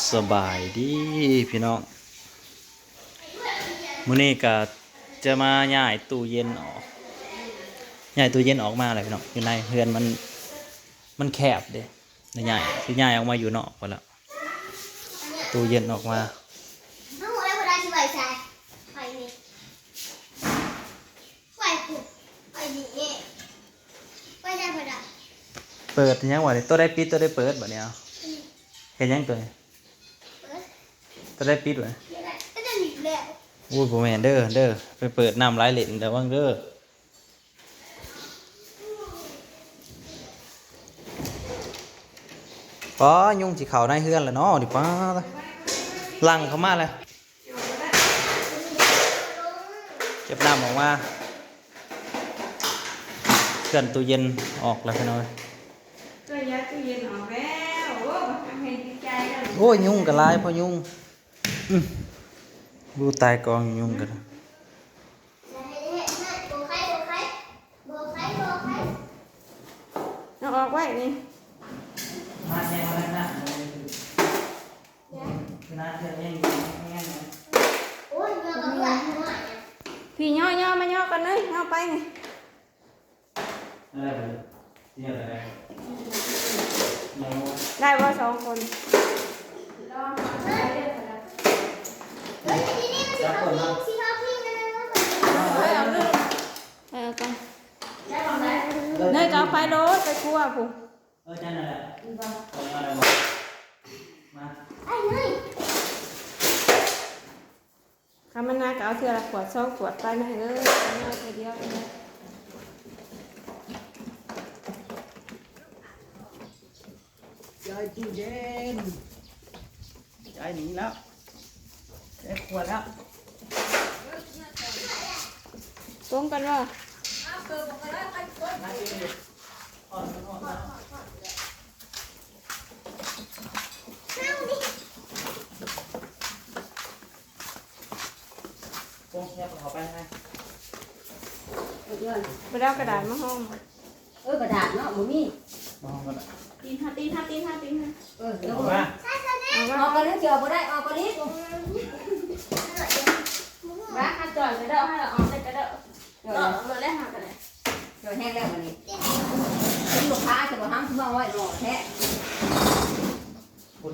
ສະບາຍດີພີ່ນ້ອງ, ມື້ນີ້ກະຈະມາຍ້າຍຕູ້ເຢັນອອກ, ຍ້າຍຕູ້ເຢັນອອກມາແຫຼະພີ່ນ້ອງ. ຢູ່ໃນເຮືອນມັນ ມັນແຄບເດ້, ໄດ້ຍ້າຍ ຊິຍ້າຍອອກມາຢູ່ນອກພຸ້ນລະ. ຕູ້ເຢັນອອກມາ ເຮົາຮູ້ແລ້ວວ່າຊິໄວ້ໃສ ໄວ້ນີ້ ໄວ້ພຸ້ນ ໄວ້ນີ້ ໄວ້ໃສບໍ່ໄດ້. ເປີດຫຍັງວະນີ້? ໂຕໃດປິດ ໂຕໃດເປີດບັດນີ້? ເອົາ ອືມ ເຮັດຫຍັງໂຕນີ້? ເປີດ ໂຕໃດປິດວະ? ນີ້ແຫຼະ ກໍຈະນີ້ແລ້ວ. ໂອ້ຍ ບໍ່ແມ່ນເດີ ເດີ ໄປເປີດນ້ຳໄຫຼເຫຼັ້ນ ລະວັງເດີ. ປ້າ ຍຸງຊິເຂົ້າໃນເຮືອນແລ້ວເນາະນີ້ ປ້າ ຫຼັ່ງເຂົ້າມາແລ້ວ. ເກັບນ້ຳອອກມາ ເຄື່ອນຕູ້ເຢັນອອກແລ້ວພີ່ນ້ອງເອີຍ. ເຄື່ອນຍ້າຍຕູ້ເຢັນອອກແລ້ວ. ໂອ້ ບັກຮັກແຮງດີໃຈແລ້ວ. ໂອ້ຍ ຍຸງກໍຫຼາຍ ພໍຍຸງ. ອື ຮູ້ຕາຍກອງຍຸງກໍໄດ້. ເອົາອອກໄວ້ນີ້ ມາແຊງມາແລ້ວນະ. ພີ່ຍໍ ຍໍ ມາຍໍກັນເລີຍ ຍໍໄປນີ້. ໄດ້ບໍ່ສອງຄົນ? ເອີ ເອົາເລີຍ ເອີ ເອົາໄປ ເລີຍກໍເອົາໄປໂລດ ໄປຄົວພຸ້ນ. ເອີ ຈັ່ງນັ້ນແຫຼະ ມາ ໄອ້ເນີຍ. ຄັນມັນໜັກກໍເອົາເທື່ອລະຂວດສອງຂວດໄປນະເອີຍ ເອົາເທື່ອດຽວເລີຍ. ຍ້າຍຕູ້ເຢັນ ຍ້າຍໜີແລ້ວ ໄດ້ຂວດແລ້ວ. ກົງກັນບໍ່? ໂອ້ ແຍກວ່າເຂົາໄປໃຫ້ ໄປເອົາກະດາດມາຫ້ອງ. ເອີ ກະດາດເນາະ ບໍ່ມີ. ມາຫ້ອງກັນນະ. ຕີນຫາ ຕີນຫາ ຕີນຫາ ຕີນຫາ. ເອີ ເອົາມາ ອອກກ່ອນ ຊິອອກບໍ່ໄດ້ ອອກກ່ອນນີ້. ວ່າ ຫາຈອຍກະເດີ ຫາລະອອກໄດ້ກະເດີ. ເອີ ເອົາໂລດແລ້ວຫາກະໄດ້. ເຈົ້າແຮງແລ້ວບັດນີ້ ເປັນລູກຄ້າຈະບໍ່ຫ້າມເອົາໄວ້ບໍ່ແທ້. ຄົນ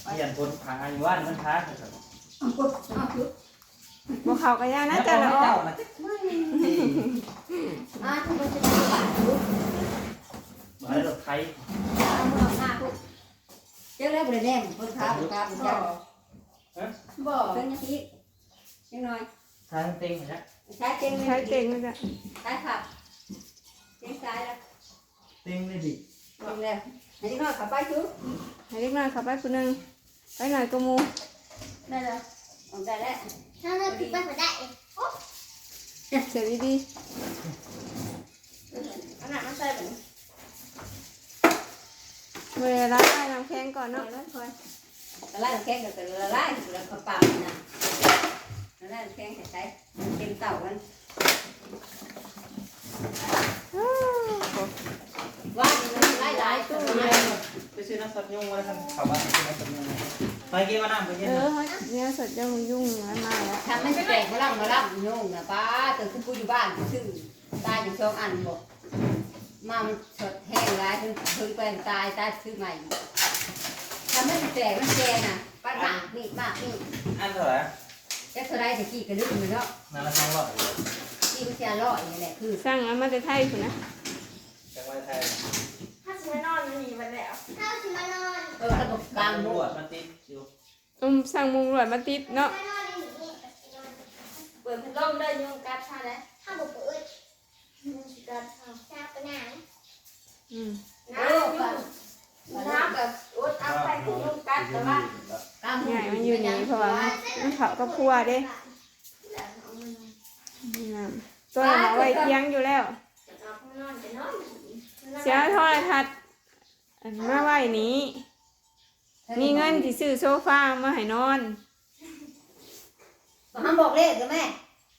ຂະຫຍັນຄົນພາຢູ່ບ້ານມັນພາ ເອົາ ເອົາ ບໍ່ເຂົ້າກະຢ່ານະ ເຈົ້າລະອອກ. ອ່າ ເຈົ້າມັນຈະ ອ່າ ເຈົ້າມັນຈະໄດ້ບາດຢູ່ ບໍ່ໃຫ້ລົດໄຖ ເອົາເມືອອອກມາພຸ້ນ. ເຈົ້າແລ້ວບໍ່ໄດ້ແນມເບິ່ງຂາ ເບິ່ງຂາ ບໍ່ ບໍ່ ເບິ່ງຫຍັງອີກ ຈັກໜ້ອຍ ຂາເຕັງນະ ຂາເຕັງ ຂາເຕັງນະ ຂາພັບ ເຕັງຊ້າຍລະ ເຕັງເລີຍດິ ເຕັງແລ້ວ. ໃຫ້ເດັກນ້ອຍເຂົ້າໄປຊຸ ໃຫ້ເດັກນ້ອຍເຂົ້າໄປຜູ້ໜຶ່ງ ໄປໜ້ອຍກວ່າໝູ່. ໄດ້ແລ້ວ ອອກໄດ້ແລ້ວ ຖ້າເລີກຂຶ້ນໄປບໍ່ໄດ້. ໂອ້ ເສຍດີໆ ເອົານ້ຳມາໃສ່ບັດນີ້. ເວລາລະລາຍນ້ຳແຂງກ່ອນເນາະ ລະລາຍນ້ຳແຂງກໍລະລາຍ ແລ້ວກໍປັ່ນນະ ລະລາຍນ້ຳແຂງໃຫ້ໃສ່ ເຕັມເຕົ້າມັນ. ວ້າວ ນີ້ມັນຫຼາຍໆ ໄປຊື້ນ້ຳສັດຍຸງມາ ຄັນເຂົ້າບ້ານຊື້ນ້ຳສັດຍຸງ ໄປເກັບເອົານ້ຳໄປເຮັດ. ເອີ ເຮົາແນວສັດຍຸງ ຍຸງມັນມາແລ້ວ ຖ້າມັນແຕກມາລຳມາລຳ ຍຸງນະ ປ້າ ແຕ່ຄືກູຢູ່ບ້ານຊື່ ຕາຍຢູ່ສອງອັນບໍ ມາມັນສອດແຮງຫຼາຍ ເພິ່ນ ເພິ່ນໄປຕາຍ ຕາຍຊື້ໃໝ່. ຖ້າມັນແຕກມັນແກ່ນະ ປັດໝາກມີດ ໝາກມີດ. ອັນເທົ່າໃດ? ຈັກເທົ່າໃດ ແຕ່ກີ້ກະລືມແລ້ວເນາະ ອັນລະສອງຮ້ອຍ ກີ້ມັນຊິຫ້າຮ້ອຍນີ້ແຫຼະ. ຄືສັ່ງເອົາມາແຕ່ໄທພຸ້ນນະ ຈາກມາແຕ່ໄທ. ເຮົາຊິມານອນຢູ່ນີ້ບັດແລ້ວ ເຮົາຊິມານອນ ເອີ ເຮົາກໍກາງມຸ້ງ ຕຳຫຼວດມາຕິດຢູ່. ອືມ ສັ່ງມຸ້ງລວດມາຕິດເນາະ ເປີດພັດລົມເດີ ຍຸງກັດເຮົາເດ້ ເຮົາບໍ່ເປີດ ຍຸງຊິກັດເຮົາ ຈັບປະນາງ. ອືມ ນ້ຳຍຸງ ນ້ຳກໍອົດເອົາໄປ ຍຸງກັດກະວ່າ ຍ້າຍມາຢູ່ນີ້ ເພາະວ່າມັນ ມັນເຂົ້າກັບຄົວເດ້ ນ້ຳ ຕົວນັ້ນເອົາໄວ້ທຽງຢູ່ແລ້ວ ເອົານອນກໍນອນ ເສຍໂທລະທັດ ອັນ ມາໄວ້ນີ້ ມີເງິນຊິຊື້ໂຊຟາມາໃຫ້ນອນ. ມາບອກເລກເດີແມ່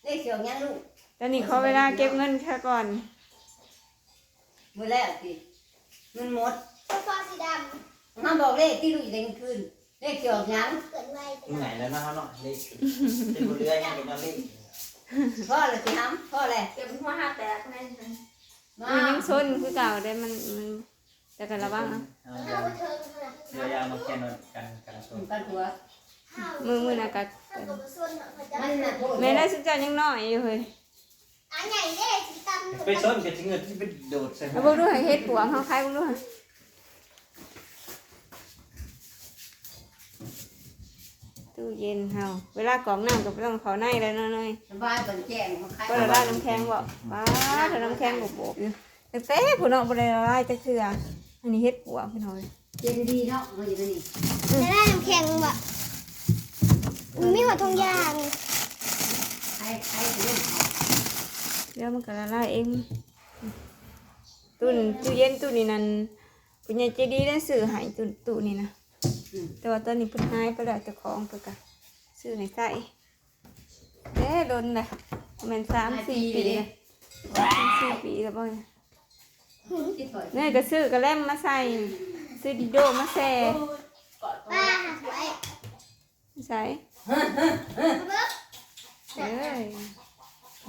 ເລກຊິອອກຫຍັງລູກ? ຕອນນີ້ຂໍເວລາເກັບເງິນຊະກ່ອນ. ໝົດແລ້ວຕິ? ເງິນໝົດ. ໂຊຟາສີດຳ. ມາບອກເລກຕິລູກ ອີກແຕ່ກາງຄືນ ເລກຊິອອກຫຍັງ? ເກີດໄວໄປ ຄື ແລ້ວ ໄງແລ້ວເນາະ ເນາະ ເລກ ເປັນຜູ້ເຫຼືອຍັງເປັນນຳເລກ ພໍແລ້ວຕິຫຳ ພໍແລ້ວ ເກັບຫົວຫາແຕກໃນ ມາ ມັນຍັງຊົນຄືເກົ່າເດ້ ມັນ ມັນ ແຕ່ກໍລະວັງເອົາ ເອີ ເອົາ ເອົາ ເອົາ ເອົາມາແຂ່ງກັນ ກັນຊົນ ກັນຫົວ ມື້ ມື້ໜ້າກໍ ເຮົາກໍບໍ່ຊົນເນາະ ເຂົາເຈົ້າ ມັນໜັກໂພດ ແມ່ນແລ້ວ ຊຸມເຈົ້າຍັງນ້ອຍຢູ່ເຮີ້ຍ ອັນໃຫຍ່ເດ້ ຊິຕຳ ໄປຊົນກໍຊິເງິນ ຊິໄປໂດດໃສ່ ເອົາເບິ່ງດູ ໃຫ້ເຮັດປວກເຮົາຂາຍເບິ່ງດູ ຕູ້ເຢັນເຮົາ ເວລາກອກນ້ຳກໍບໍ່ຕ້ອງເຂົ້າໃນແລ້ວເນາະເນີຍ ສະບາຍ ບັນແຈ້ງເຮົາຂາຍ ບໍ່ລະລາຍນ້ຳແຂງບໍ່? ປາດ ເອົານ້ຳແຂງບວກໆຢູ່ ຕັ້ງແຕ່ພຸ້ນເນາະ ບໍ່ໄດ້ລະລາຍຈັກເທື່ອ ອັນນີ້ເຮັດປວກພີ່ນ້ອງເອີຍ ເຢັນດີເນາະ ເຮົາຢູ່ນີ້ ລະລາຍນ້ຳແຂງບໍ່? ມັນມີຫົວຖົງຢາງ ໃຄ ໃຄ ດຽວມັນກໍລະລາຍເອງ ຕູ້ ຕູ້ເຢັນຕູ້ນີ້ນັ້ນ ຜູ້ໃຫຍ່ໃຈດີໄດ້ຊື້ໃຫ້ຕູ້ ຕູ້ນີ້ນະ ອືມ ແຕ່ວ່າຕອນນີ້ເພິ່ນຫາຍໄປແລ້ວ ເຈົ້າຂອງເພິ່ນກະຊື້ໃຫ້ໃຊ້ ແຕ່ດົນແລ້ວ ປະມານສາມສີ່ປີແລ້ວ ສາມສີ່ປີແລ້ວບໍ່ ນີ້ກໍຊື້ກະແລັມມາໃສ່ ຊື້ດິໂດມາແຊ່ ປ້າ ໃສ ເບິ່ງ ເອີຍ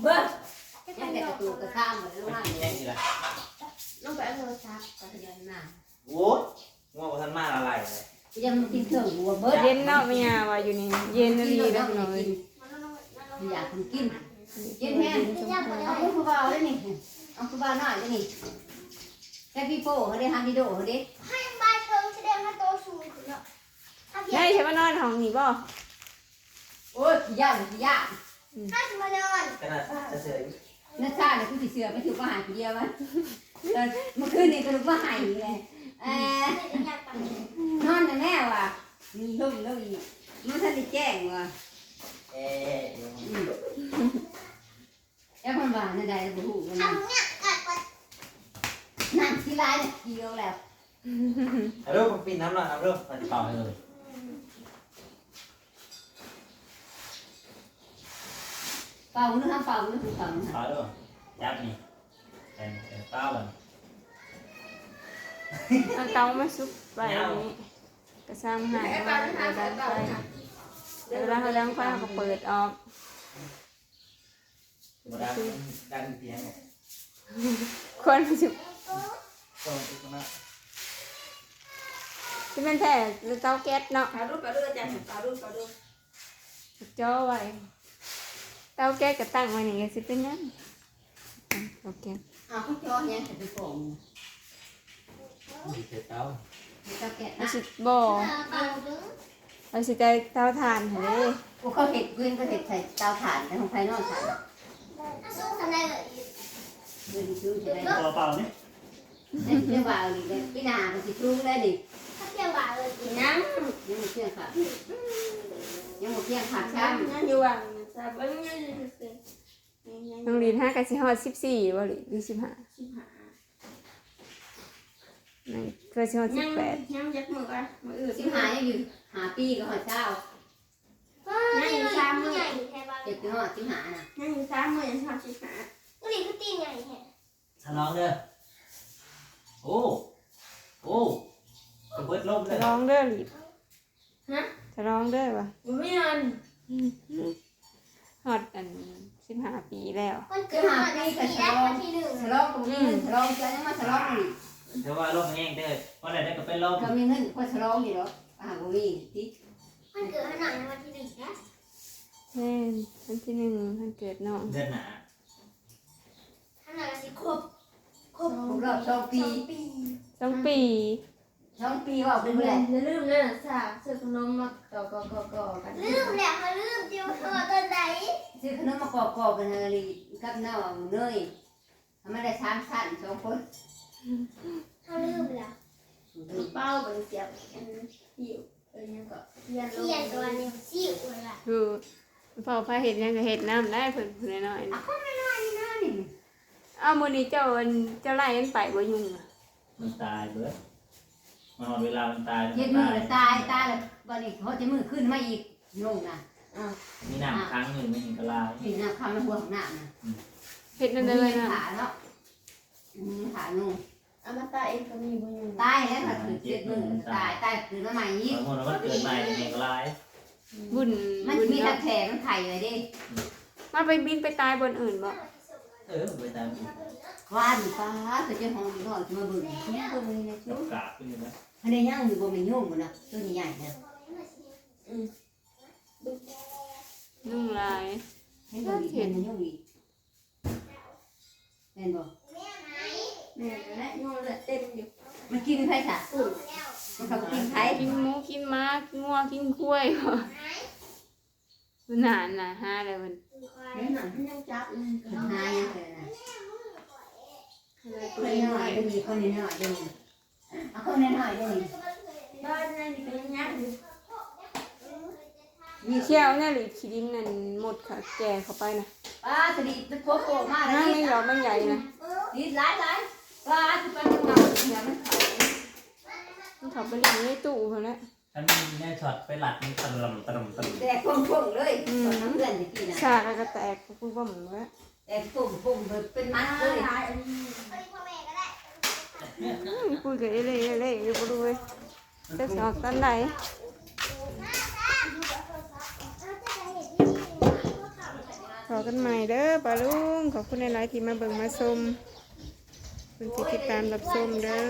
ເບິ່ງ ຍັງແຕ່ກະຕູກະຕາມ ລົງມາ ແມ່ນອີ່ລະ ລົງໄປເອົາໂທລະສັບ ກໍທະຍອຍມາ ໂອ້ຍ ງົວບໍ່ທັນມາລະລາຍເລີຍ ຍັງກິນເຄື່ອງຫົວເບິດ ເຢັນເນາະ ແມ່ຍ່າວ່າຢູ່ນີ້ ເຢັນອີ່ຫຼີເດ້ພີ່ນ້ອງເອີຍ ຢາກກິນ ເຢັນແຮງ ເອົາຄືຜູ້ບ່າວເດ້ນີ້ ເອົາຄືບ່າວນ້ອຍເດ້ນີ້ ແຕ່ປີໂປ້ເຮົາເດ້ ຮານດີໂດເຮົາເດ້ ໃຫ້ບາຍເທິງ ສະແດງວ່າໂຕສູງຂຶ້ນເນາະ ໃຫຍ່ ຊິມານອນຫ້ອງນີ້ບໍ່? ໂອ້ຍ ຂີ້ຢ້ານ ຂີ້ຢ້ານ ອືມ ໃຜຊິມານອນ ຂະໜາດເຊື່ອ ນາຊານະຄືຊິເຊື່ອ ໄປຖືກມາຫາຜູ້ດຽວມັນ ເອີ ມື້ຄືນນີ້ກໍລຸກມາໄຫ້ແຫຼະ ເອີ ນອນແນ່ໆວ່າ ມີລົມແລ້ວອີກ ມັນທັນໄດ້ແຈ້ງວ່າ ເອີ ອືມ ຈັກມັນວ່າແນວໃດບໍ່ຮູ້ນະ ນ້ຳຊິຫຼາຍແລ້ວ ຂີ້ອອກແລ້ວ ເອົາລູກ ມາປິ່ນນ້ຳໜ້ອຍ ເອົາລູກ ມາເປົ່າໃຫ້ເບິ່ງ ເປົ່າເນາະ ເປົ່າເນາະ ເປົ່າເນາະ ເປົ່າເນາະ ຈັບນີ້ ເປັນ ເປັນເປົ່າ ເອົາເຕົາມາສຸກໄວ້ນີ້ ກະຊ່າງມັນ ເອົາໄວ້ດັງໄຟ ເວລາເຮົາດັງໄຟ ເຮົາກໍເປີດອອກ ບໍ່ດັງ ດັງເປັນຫຍັງ ຄວັນມັນຊິ ຄວັນມັນຊິ ຊິແມ່ນແທ້ເຕົາແກັສເນາະ ເອົາດູ ເອົາດູ ອາຈານ ເອົາດູ ເອົາດູ ຈ່ອໄວ້ ເຕົາແກັສກໍຕັ້ງໄວ້ນີ້ກໍຊິເປັນຫຍັງ ເຕົາແກັສ ເອົາ ເອົາຈ່ອຫຍັງ ຈະໄປຟອງ ມີແຕ່ເຕົາ ມີເຕົາແກັສ ມັນ ນະ ຊິບໍ່ ເອົາເຕົາ ເອົາຊິໃຊ້ເຕົາຖ່ານຫັ້ນເດ້ ໂອ້ ເຂົາເຮັດ ເພິ່ນກໍເຮັດໃສ່ເຕົາຖ່ານ ແຕ່ຂອງໃຜນອນຖ່ານ ເອົາສູງສ່ຳໃດເອີຍ ເພິ່ນສູງສ່ຳໃດ ເຕົາເປົ່ານີ້ ແຕ່ຊິວ່າອີກແລ້ວ ປີໜ້າກໍຊິສູງແລ້ວນີ້ ຖ້າພຽງວ່າເອີຍ ຍັງ ຍັງບໍ່ພຽງຄັກ ຍັງບໍ່ພຽງຄັກຊ້ຳ ຍັງຢູ່ວ່າມັນຊາເບິ່ງ ຍັງຢູ່ຊື່ໆ ນ້ອງລິນຫາກໍຊິຮອດສິບສີ່ບໍ່ ຫຼື ຫຼື ສິບຫ້າ ສິບຫ້າ ນັ້ນ ເພື່ອຊິຮອດສິບແປດ ຍັງ ຍັງຈັກມື້ວະ ມື້ອື່ນ ສິບຫ້າ ຍັງຢູ່ຫ້າປີກໍຮອດຊາວ ຍັງຢູ່ສາມມື້ ເຈັດຮອດສິບຫ້ານະ ຍັງຢູ່ສາມມື້ ຍັງຮອດສິບຫ້າ ມື້ນີ້ຄືຕີນໃຫຍ່ແທ້ ສະຫຼອງເດີ ໂອ້ ໂອ້ ກະເບິດລົມເດີ ສະຫຼອງເດີ ລີບ ຮະ ສະຫຼອງເດີວ່າ ບໍ່ມີອັນ ຮອດອັນສິບຫ້າປີແລ້ວ ມັນເກີດ ສິບຫ້າປີກໍສະຫຼອງ ວັນທີໜຶ່ງ ສະຫຼອງກໍບໍ່ມີເງິນ ສະຫຼອງ ຈະຍັງມາສະຫຼອງອີກ ແຕ່ວ່າລົມແຮງເດີ ພໍໄດ້ກໍເປັນລົມ ກໍມີເງິນກໍສະຫຼອງຢູ່ດອກ ຫາບໍ່ມີຕິ ມັນເກີດໃຫ້ນ້ອງໃນວັນທີໜຶ່ງນະ ແມ່ນ ວັນທີໜຶ່ງ ວັນເກີດນ້ອງ ເດືອນໜ້າ ອັນນັ້ນກໍຊິຄົບ ຄົບ ຄົບຮອບສອງປີ ສອງປີ ສອງປີ ສອງປີ ເວົ້າໄປເບິ່ງແຫຼະ ຢ່າລືມເດີ ສາ ຊື້ຂະໜົມມາຕໍ່ໆໆກັນ ລືມແລ້ວ ເຮົາລືມ ຊິວ່າເຮົາຕອນໃດ ຊື້ຂະໜົມມາກໍ່ໆກັນ ເຮົາລີກັບນ້ອງເນີຍ ເຮົາມາໄດ້ສາມຊັ້ນ ສອງຄົນ ເຮົາລືມແລ້ວ ເປົາ ບັດນີ້ສຽບ ອັນ ຢູ່ ເອີ ຫຍັງເກາະ ຮຽນລົງ ຮຽນຕົວນີ້ຊິວ່າ ຄື ເວົ້າ ໃຜເຮັດຫຍັງກໍເຮັດນຳໄດ້ ເພິ່ນຜູ້ນ້ອຍໆ ເອົາ ຄົນນ້ອຍໆນີ້ນະນີ້ ເອົາ ມື້ນີ້ເຈົ້າ ອັນ ເຈົ້າໄລ່ມັນໄປບໍ່ຍຸງນະ ມັນຕາຍເບິດ ມາຮອດເວລາມັນຕາຍ ເຈັດມື້ລະຕາຍ ຕາຍລະ ບັດນີ້ຮອດເຈັດມື້ຄືນມາອີກ ຍຸງນະ ເອີ ມີນ້ຳຂັງຢູ່ ມັນກໍລາຍ ເຫັນນ້ຳຂັງໃນຫົວຂອງນ້ຳນະ ອືມ ເຮັດແນວໃດນະ ຂາເນາະ ອືມ ຂາຍຸງ ອະມາຕາເອງກໍມີບໍ່ຢູ່ ຕາຍແລ້ວ ຖ້າຖືກເຈັດມື້ຕາຍ ຕາຍຄືນມາໃໝ່ອີກ ບາງຄົນວ່າມັນເກີດໃໝ່ນີ້ກໍຫຼາຍ ອືມ ບຸນ ມັນ ບຸນ ມີ ເນາະ ທັງແທ້ ມັນໄຂ່ໄວ້ເດ້ ອືມ ມັນໄປບິນໄປຕາຍບ່ອນອື່ນບໍ່? ເອີ ໄປຕາຍບ່ອນອື່ນ ວ່ານີ້ ປ້າດ ເຂົາເຈົ້າຮ້ອງນ້ອຍມາເບິ່ງ ເບິ່ງນີ້ນະ ກາບຂຶ້ນຢູ່ນະ ອັນນີ້ຍັງຢູ່ບໍ່ແມ່ນຍຸງບໍ່ນະ ຕົວໃຫຍ່ໆນະ ອືມ ຍຸງຫຼາຍ ເຫັນບໍ່ ເຫັນ ເຫັນຍຸງອີກ ແມ່ນບໍ່? ແມ່ນແຫຼະ ຍຸງເລືອດເຕັມຢູ່ ມັນກິນໃຜຊະ? ມັນເຂົ້າໄປກິນໃຜ? ກິນໝູ ກິນໝາ ກິນງົວ ກິນຄວາຍ ນານນະ ຫາແລ້ວມັນ ມັນຫາຍັງຈັບ ມັນຫາຍັງເທື່ອນະ ຄົນນ້ອຍເດ້ນີ້ ຄົນນ້ອຍເດ້ນີ້ ເອົາຄົນນ້ອຍໆເດ້ນີ້ ບໍ່ ນັ້ນນີ້ກໍຍັງຍັກຢູ່ ມີແຂ້ວແນວຫຼີດຂີ້ດິນນັ້ນ ມົດຂະແກ່ເຂົ້າໄປນະ ປ້າ ສະດີດມັນໂຄໂຄມາ ນະ ແລ້ວ ແມງດອກແມງໃຫຍ່ນະ ດີດຫຼາຍໆ ປ້າ ຊິໄປເອົາເຫື່ອມັນເຂົ້າ ມັນເຂົ້າໄປຫຼິ້ນໃນຕູ້ພຸ້ນແຫຼະ ຄັນມີແນວຊັອດໄປລັດນີ້ ຕະລຳ ຕະລຳ ຕະລຳ ແຕກໂພງໆເລີຍ ອືມ ຕອນນັ້ນເພື່ອນຕະກີ້ນະ ສາກແລ້ວກໍແຕກປຸ້ມໆເລີຍ ແຕ່ປຸ້ມໆ ເບິດເປັນມັດເລີຍ ອືມ ປຸ້ມກໍເອເລ່ເອເລ່ຢູ່ບໍ່ຮູ້ເວີຍ ຈັກຊິອອກຕອນໃດ ພໍ້ກັນໃໝ່ເດີປ້າລຸງ ຂອບຄຸນຫຼາຍໆທີ່ມາເບິ່ງມາຊົມ ເບິ່ງທີ່ຕິດຕາມຮັບຊົມເດີ.